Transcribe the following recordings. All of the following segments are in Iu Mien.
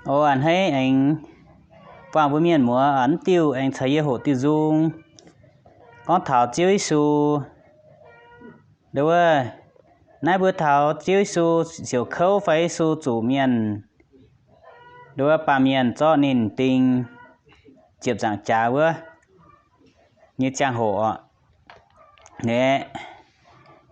O a'hneiv aengx buangh mbuo mienh muoz mv diuh aengx caux yie hoqc diuh nzung gorngv taux Ziouv Yesu. Nduov, naaiv mbuo taux Ziouv Yesu siouc kouv fai Yesu zuqc mienh, nduov, baamh mienh zorqv ninh ding ziepc nzaangc jaax wuov nyei ziangh hoc oc. Aeqv,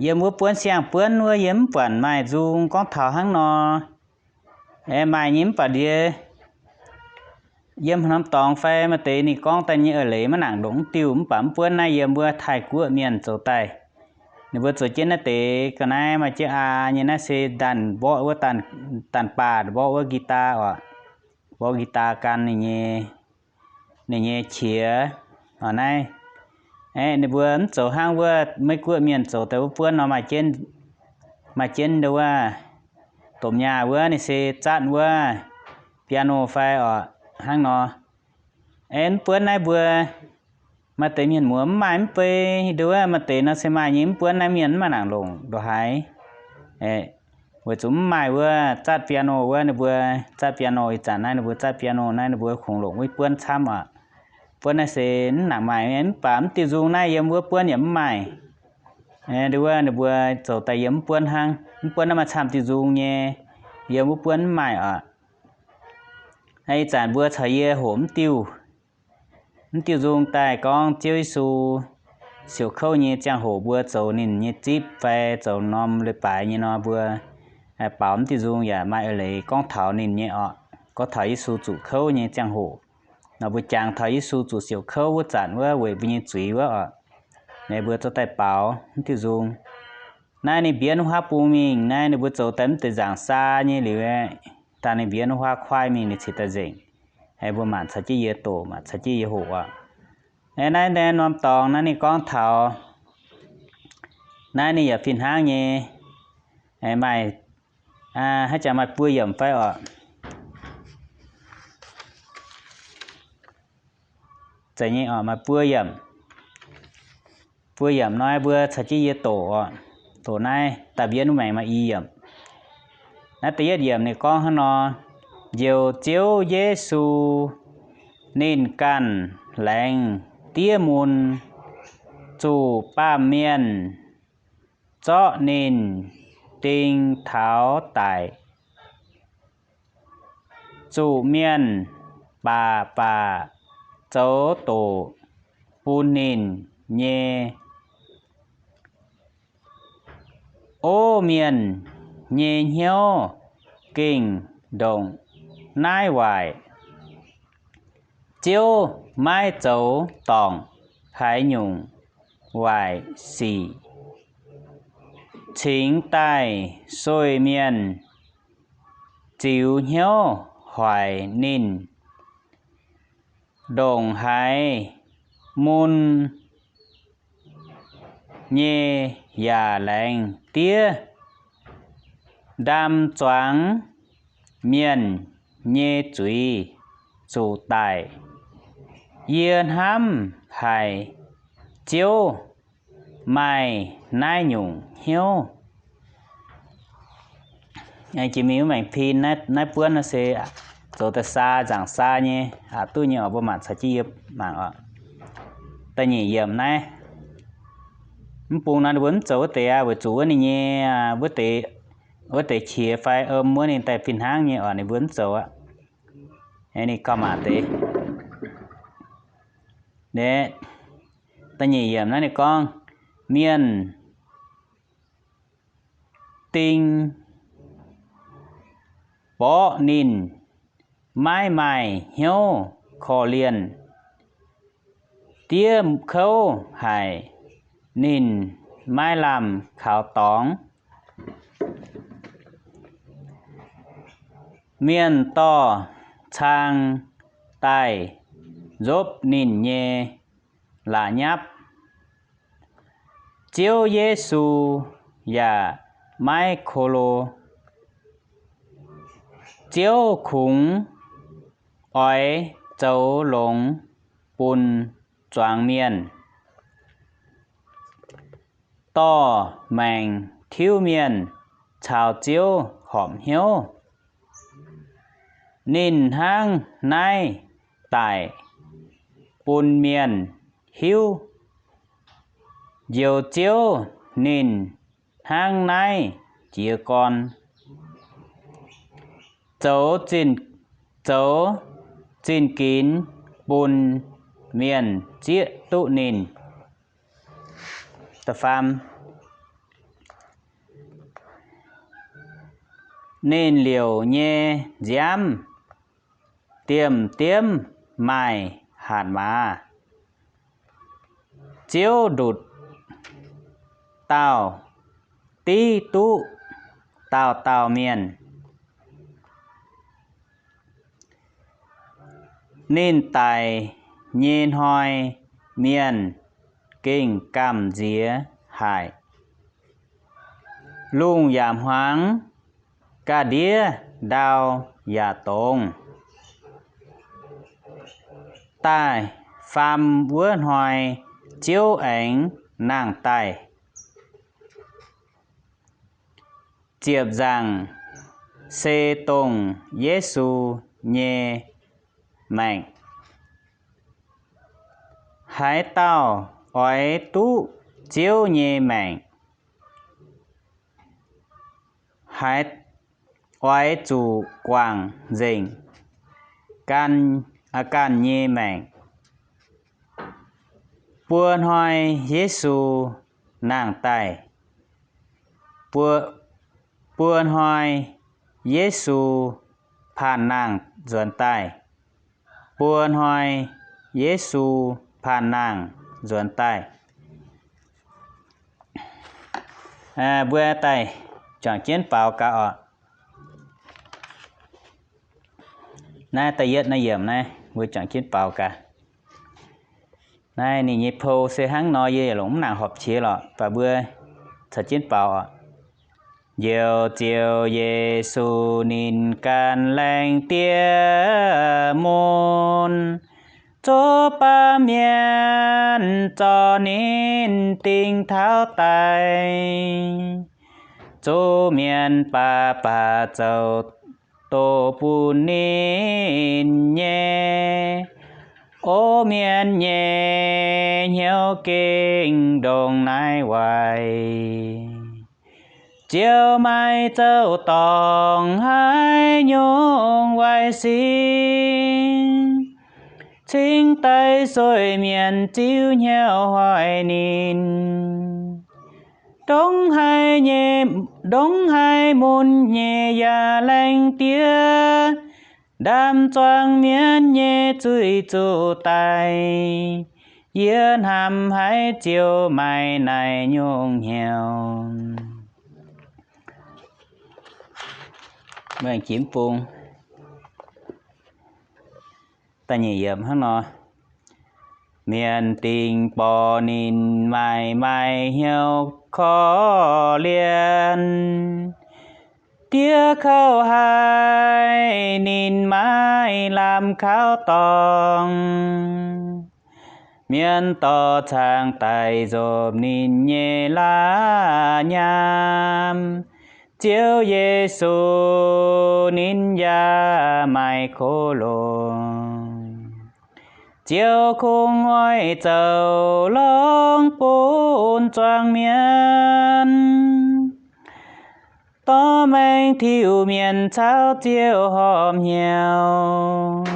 yiem wuov buonv siang-buonv wuov yie mv buatc maaih nzung gorngv taux hnangv nor. Aeqv, maaih nyei mv baac ndie yiem norm dorngx fai maaih deix ninh gorngv daaih nyei eix leiz maiv nangc longc mv diuh, mv baac mv buonv naaiv yiem wuov Taiv-Guoqv mienh zoux daaih. Ninh mbuo zoux jienv naaiv deix ga'naaiv maaih jienv aa nyei, naaiv se ndaanh mborqv wuov, ndaanh baah mborqv wuov guitar oc. Mborqv guitar gan ninh nyei, ninh nyei qiex oc naaiv. Aeqv, ninh mbuo mv zoux hnangv wuov Meiv-Guoqv mienh zoux daaih wuov buonv nor, maaih jienv, maaih jienv nduov wuov domh nyaah wuov ninh se zatv wuov piano fai oc hnangv nor. Aeqv, mv buonv naaiv mbuo maaih deix mienh muoz mv maaih mv bei, nduov wuov maaih deix nor se maaih nyei, mv buonv naaiv mienh mv maaih nangc longc ndongc haaix. Weic zuqc mv maaih wuov zatv piano wuov, ninh mbuo zatv piano ih zanc naaiv, ninh mbuo zatv piano naaiv, ninh mbuo kungx longc wuov buonv camv oc. Buonv naaiv se mv nangc maaih, mv baac mv diuh nzung naaiv yiem wuov buonv yaac mv maaih. Nduov wuov ninh mbuo zoux daaih yiem mv buonv hnangv. Mv buonv naaiv maaih camv diuh nzung nyei, yiem wuov buonv mv maaih oc. Ih zanc mbuo caux yie hoqc mv diuh, mv diuh nzung daaih gorngv Ziouv Yesu siouc kouv nyei ziangh hoc mbuo zoux ninh nyei zipv fai zoux norm leiz-baaix nyei nor, mbuo baaux mv diuh nzung yaac maaih eix leiz gorngv taux ninh nyei oc. Gorngv taux Yesu zuqc kouv nyei ziangh hoc nor, mbuo jangx taux Yesu zuqc siouc kouv wuov zanc wuov weic mbuo nyei zuiz wuov oc. Naaiv mbuo zorqv daaih baaux mv diuh nzung. Naaiv ninh mbienv wuov huaav bung mingh, naaiv ninh mbuo zoux daaih mv deix nzaangc saa nyei liuz, dangh ninh mbienv wuov huaav kuaaiv mingh ninh cingx daaih nzengc. Mbuo maanc caux jienv yie doqc, maanc caux jienv yie hoqc oc. Naaiv, naaiv norm dorngx naaiv ninh gorngv taux naaiv ninh yaac fih hnangv nyei. Maaih, haaix jangx maaih buo yiemc fai oc? Zeiz nyei oc, maaih buo yiemc. Buo yiemc nor mbuo caux jienv yie doqc oc. Doqc naaiv da'bienv wuov maengx maaih i yiemc. Naaiv da'yietv yiemc ninh gorngv hnangv nor, njoux Ziouv Yesu ninh ganh laengz diev mun, zuqc baamh mienh zorqv ninh ding taux daic, zuqc mienh baac baac zoux doqc bun ninh nyei. Ov, mienh nyei hnyouv gengh ndongc naaiv waaic. Ziouv maiv zoux dorngc haaix nyungc waaic sic, cingx daaih sueih mienh ziux hnyouv hoic ninh. Ndongc haaix mun nyei yaac laengz diev, ndaam zuangx mienh nyei zuiz zuqc daic. Yie hnamv haic Ziouv maaih naaiv nyungc hnyouv. Jiex mingh wuov maengx pin naaiv buonv nor se zoux daaih saa, nzaangc saa nyei, aqc duqv nyei oc. Mbuo mangc caux jienv yie mangc oc. Da'nyeic yiemc naaiv, mv bung nor ninh mbuo mv zoux wuov deix aqv, weic zuqc wuov ninh nyei, wuov deix, wuov deix qiex fai om wuov ninh daaih fih hnangv nyei oc, ninh mbuo mv zoux aqv. Ninh gauh maac deix. Da'nyeic yiemc naaiv ninh gorngv, mienh ding borqv ninh maiv maaih hnyouv korv-lienh, diev kouv haic, ninh maiv lamh kaux dorngx. Mienh dorh cang daaih nzopv ninh nyei la'nyapv. Ziouv Yesu yaac maiv ko lo. Ziouv kungx oix zoux longx bun zuangx mienh. Dorh maengc tiuv mienh caux Ziouv horpc hnyouv. Ninh hnangv naaiv daic bun mienh hiuv. Njoux Ziouv ninh hnangv naaiv jiez gorn, zoux zin, zoux zin ginx bun mienh zieqv duqv ninh. Da'faam, ninh liouc nyei nziaamv diemv-diemv maaih hatc maaz. Ziouv ndutc dauh div duqv dauh dauh mienh. Ninh daic nyei hnoi mienh gengh gamh nziex haic. Lungh yaac hmuangx, ga'ndiev ndau yaac dongz. Da'faam wuov hnoi Ziouv aengx nangh daaih. Ziepc nzaangc se dongh Yesu nyei maengc. Haaix dauh oix duqv Ziouv nyei maengc, haaix, oix zuqc guangc nzengc gan, ganh nyei maengc. Buo hnoi Yesu nangh daaih. Buo, buo hnoi Yesu panh nangh nzuonx daaih. Buo hnoi Yesu panh nangh nzuonx daaih. Mbuo daaih juangc jienv faaux gaax oc. Naaiv da'yietv naaiv yiemc naaiv mbuo juangc jienv faaux gaax. Naaiv ninh nyei pou se hnangv nor, yie longc mv nangc horpc qiex lorqc, mv baac mbuo caux jienv faaux oc. Njoux Ziouv Yesu ninh ganh laengz diev mun, zoux baamh mienh zorc ninh dingc taux daic, zuqc mienh baac baac zoux doz bun ninh nyei. O mienh nyei hnyouv gengh ndongc naaiv waaic. Ziouv maiv zoux dorngc haaix nyungc waaic sic, cingx daaih sueih mienh ziux hnyouv hoic ninh. Ndongc haaix nyei, ndongc haaix mun nyei yaac laengz diev, ndaamv-zuangx mienv nyei zuiz zuqc daic. Yie hnamv haiz Ziouv maaih naaiv nyungc hnyouv. Mbuo jiex bung. Da'nyeic yiemc hnangv nor. Mienh dingc borqc ninh maaih, maaih hnyouv korv-lienh. Diev kouv haih ninh maiv lamh kaux dorngx. Mienh dorh caangh daic nzopv ninh nyei la'nyaam. Ziouv Yesu ninh yaac maaih kov longx. Ziouv kungx oix zoux longx bun zuangx mienh, dorh maengx tiuv mienh caux Ziouv horpc hnyouv.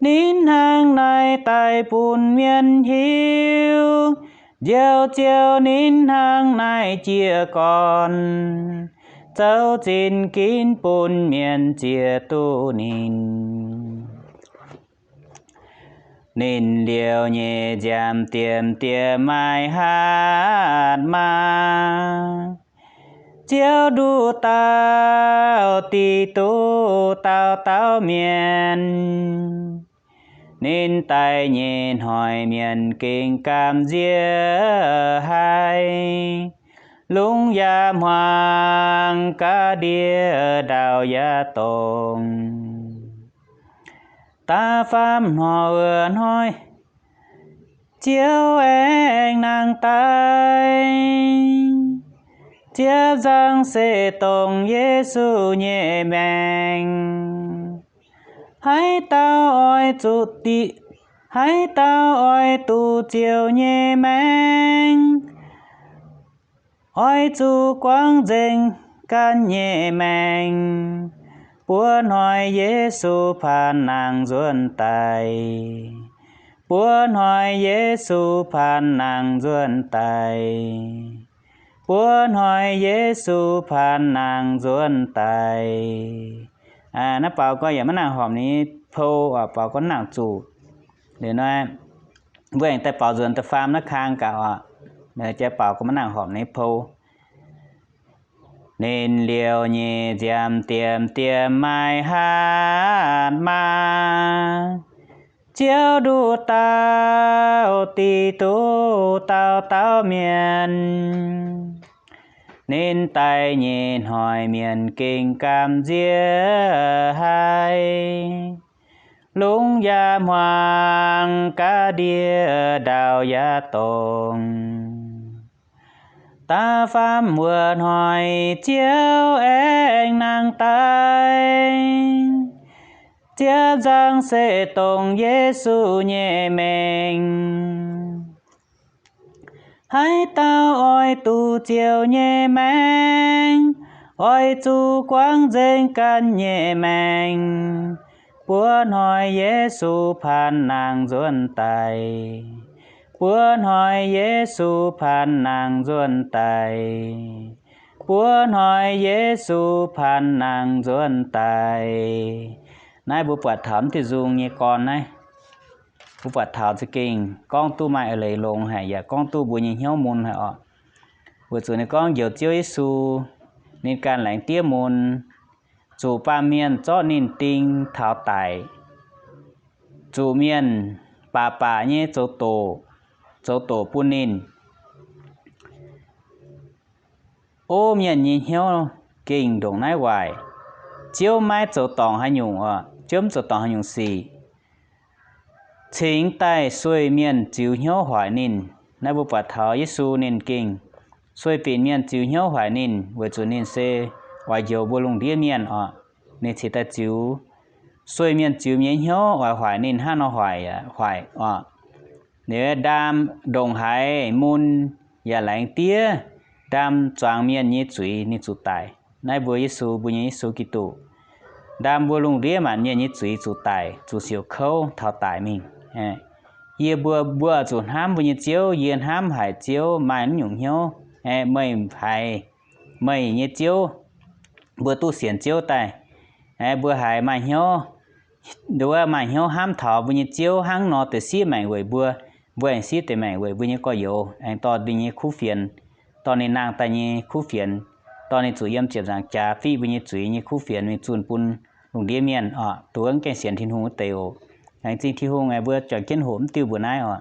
Ninh hnangv naaiv daaih bun mienh hiuv, Njoux Ziouv ninh hnangv naaiv jiez gorn, zoux zinh ginv bun mienh ziex duqv ninh. Ninh liouc nyei nziaamv diemv diemv maaih hatc maaz. Ziouv nduqc dauh diqc duqv dauh dauh mienh. Ninh daic nyei hnoi mienh gengh gamh nziex haic. Lungh yaac hmuangx, ga'ndiev ndau yaac dongz. Da'faam hnoi wuov hnoi, Ziouv aengx nangh daaih. Ziepc nzaangc se dongh Yesu nyei maengc. Haaix dauh oix zuqc diqv, haaix dauh oix duqv Ziouv nyei maengc, oix zuqc guangc nzengc ganh nyei maengc, buo hnoi Yesu paan nangh nzuonx daaih. Buo hnoi Yesu paan nangh nzuonx daaih. Buo hnoi Yesu paan nangh nzuonx daaih. Naaiv baaux gorngv yaac maiv nangc horpc ninh nyei pou oc, baaux gorngv nangc zuqc. Liuz nor, mbuo aengx daaih baaux nzuonx da'faam naaiv kang gaax oc. Jai baaux gorngv maiv nangc horpc ninh nyei pou. Ninh liouh nyei nziaamc diemv diemv maaih hatc maaz, Ziouv nduqc dauh diqc duqv dauh dauh mienh. Ninh daaih nyei hnoi mienh gengh gamh nziex haic, lungz yaac hmuangx, ga'ndiev ndau yaac dongz. Da'faam wuov hnoi Ziouv aengx nangh daaih. Ziepc nzaangc se dongh Yesu nyei mengh. Haaix dauh oix duqv Ziouv nyei maengc, oix zuqc guangc nzengc ganh nyei maengc. Buo hnoi Yesu paan nangh nzuonx daaih. Buo hnoi Yesu paan nangh nzuonx daaih. Buo hnoi Yesu paan nangh nzuonx daaih. Naaiv mbuo buatc taux mv diuh nzung nyei gorn naaiv. Mbuo buatc taux za'gengh gorngv duqv maaih eix leiz longx haic, yaac gorngv duqv mbuo nyei hnyouv mun haic oc. Weic zuqc ninh gorngv njoux Ziouv Yesu, ninh ganh laengz diev mun, zuqc baamh mienh zorqv ninh ding taux daic, zuqc mienh baac baac nyei zoux doqc, zoux doqc bun ninh. O mienh nyei hnyouv gengh ndongc naaiv waaic. Ziouv maiv zoux dorngc haaix nyungc oc. Ziouv mv zoux dorngc haaix nyungc sic. Cingx daaih sueih mienh ziux hnyouv hoic ninh. Naaiv mbuo buatc taux Yesu ninh gengh sueih binc mienh ziux hnyouv hoic ninh, weic zuqc ninh se oix njoux mbuo lungh ndiev mienh oc. Ninh cingx daaih ziux, sueih mienh ziux mienh nyei hnyouv oix hoic ninh hnangv nor hoic, hoic oc. Liuz ndaam ndongc haaix mun yaac laengz diev, ndaam zuangx mienh nyei zuiz ninh zuqc daic. Naaiv mbuo Yesu, mbuo nyei Yesu Giduc, ndaam mbuo lungh ndiev maanc mienh nyei zuiz zuqc daic, zuqc siouc kouv taux daic mingh. Yie mbuo, mbuo zuqc hnamv mbuo nyei Ziouv. Yie hnamv haic Ziouv maaih naaiv nyungc hnyouv. Meih haiz meih nyei Ziouv, mbuo duqv sienx Ziouv daaih, mbuo haiz maaih hnyouv, nduov maaih hnyouv hnamv taux mbuo nyei Ziouv hnangv nor deix siev maengc weic mbuo, mbuo aengx siev deix maengc weic mbuo nyei gorx-youz, aengx dorh ninh nyei kuv fienx, dorh ninh nangh daaih nyei kuv fienx, dorh ninh zuqc yiem ziepc nzaangc jaax fiqv mbuo nyei zuiz nyei kuv fienx mingh zunh bun lungh ndiev mienh oc. Duqv gaengh sienx Tin-Hungh wuov deix oc. Laengz zingh Tin-Hungh, mbuo juangc jienv hoqc mv diuh mbuoqc naaiv oc.